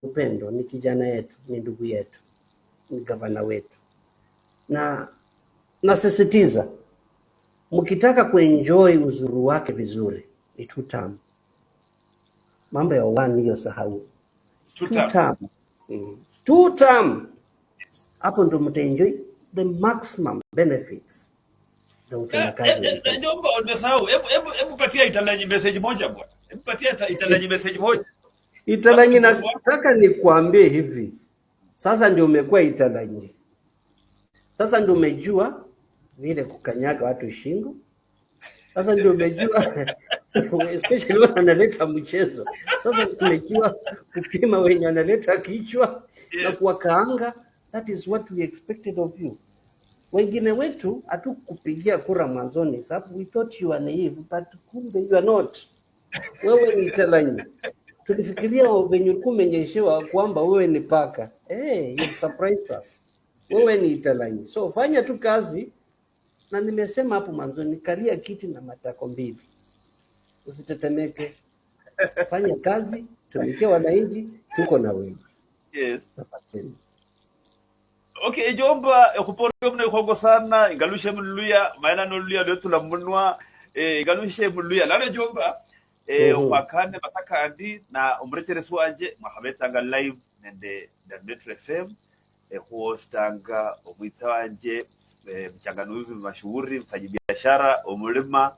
Upendo, ni kijana yetu, ni ndugu yetu, ni gavana wetu, na nasisitiza mkitaka kuenjoy uzuri wake vizuri ni two term. Mambo ya one hiyo sahau. Two Two term. Term. Two term. Hapo ndo mtaenjoy the maximum benefits za utendakazi wa Kenya. Jomba, umesahau. Hebu patia Italanyi message moja, bwana. Hebu patia Italanyi message moja. Italanyi, Alafu ni boss wako. Nataka nikuambie hivi. Sasa ndio umekuwa Italanyi. Sasa ndio umejua vile kukanyaga watu shingo. Sasa ndio umejua, especially wale wanaleta mchezo. Sasa ndio umejua kupima wenye wanaleta kichwa na kuwakaanga. That is what we expected of you. Wengine wetu hatukupigia kura mwanzoni sababu we thought you are naive, but kumbe you are not. Wewe ni Italanyi. Tulifikiria venye ulikuwa umenyeshewa kwamba wewe ni paka. Hey, you surprised us. Wewe ni Italanyi. So fanya tu kazi, na nimesema hapo mwanzoni, kalia kiti na matako mbili, usitetemeke. Fanya kazi, tumikia wananchi, tuko na wewe. Asanteni. Okay, jomba, ekhupora muna ikhongo sana, ingalushe muluya maana noluya lwetsula munwa, ingalushe muluya lano jomba, khwakane matakandi na omurecheresi wanje mwakhabetsanga live nende Metro FM, khuhostanga omwitsa wanje, mchanganuzi mashuhuri, mfanyibiashara, omulima.